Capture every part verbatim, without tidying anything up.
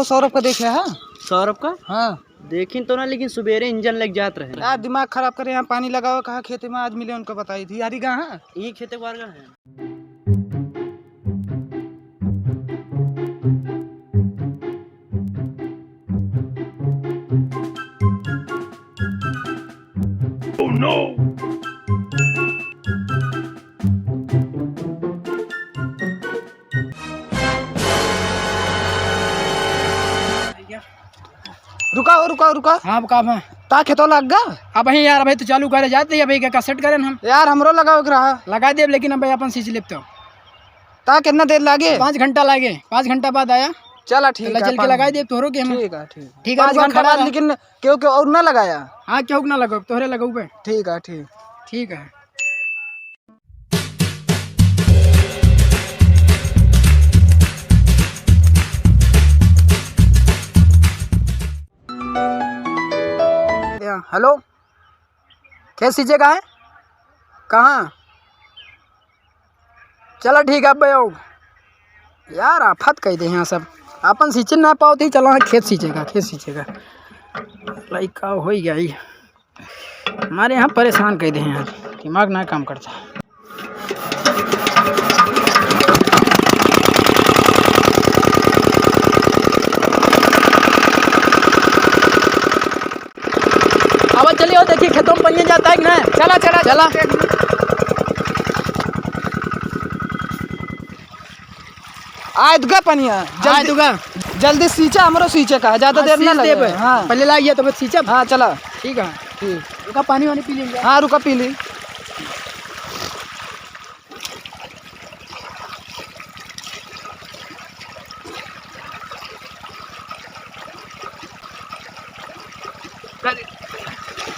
सौरभ का देखे है? सौरभ का? हाँ। देखिन तो ना, लेकिन सुबेरे इंजन लग जात रहे। यार, दिमाग खराब करे, यहाँ पानी लगाओ, कहाँ खेते में आज मिले, उनको बताई थी। यारी कहाँ है? यही खेते बार का है। Oh no! रुका हो, रुका, रुका। हाँ, अब का बा? ता खेतो लग गा? अब ही यार, अबे तो चालू करे जाते, अबे का सेट करेन हम। यार, हमरो लगावे के रहा। लगा देब, लेकिन अबे अपन सींच लेब तो। ता कितना देर लागे? पाँच घंटा लागे, पाँच घंटा बाद आया। चला, ठीक तो है, चल के पाँच लगाई देब तोहरो के हम। ठीक है, ठीक। ठीक है, पाँच रुका, घंटा खड़ा बाद, रहा। लेकिन केहू के और ना लगाया? हाँ, केहू के ना लगाओ, तोहरे लगाऊ बे। ठीक है, ठीक। ठीक है। या, हेलो, खेत सींचे का है? कहाँ? चला ठीक है, अब आओ। यार, आफत कह दे यहाँ सब। अपन सींचे ना पाओ तो ही चला खेत सींचे का, खेत सींचे का। लइका हो गया ही। हमारे यहाँ परेशान कह दे हैं आज, दिमाग ना काम करता। अब चलिए, देखिए खेतों में पनिया जाता है कि ना। चला, चला, चला। आय दुगा पनिया, आय जल्दी, दुगा। जल्दी सींचा, हमरो सींचे का है, ज्यादा हाँ, देर ना सींच लगे। देबे। हाँ। पहले लाइए तो फिर सींचब। हाँ, चला। ठीक है। ठीक। रुका, पानी वानी पी लेंगे। हाँ, रुका, पी ली।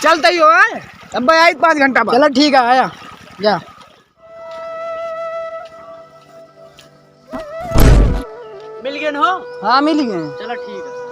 चलते ही हो, हैं? अब भाई आई पाँच घंटा बाद। चला, ठीक है, आया। जा। मिल गए न हो? हाँ, मिल गए। चला, ठीक है।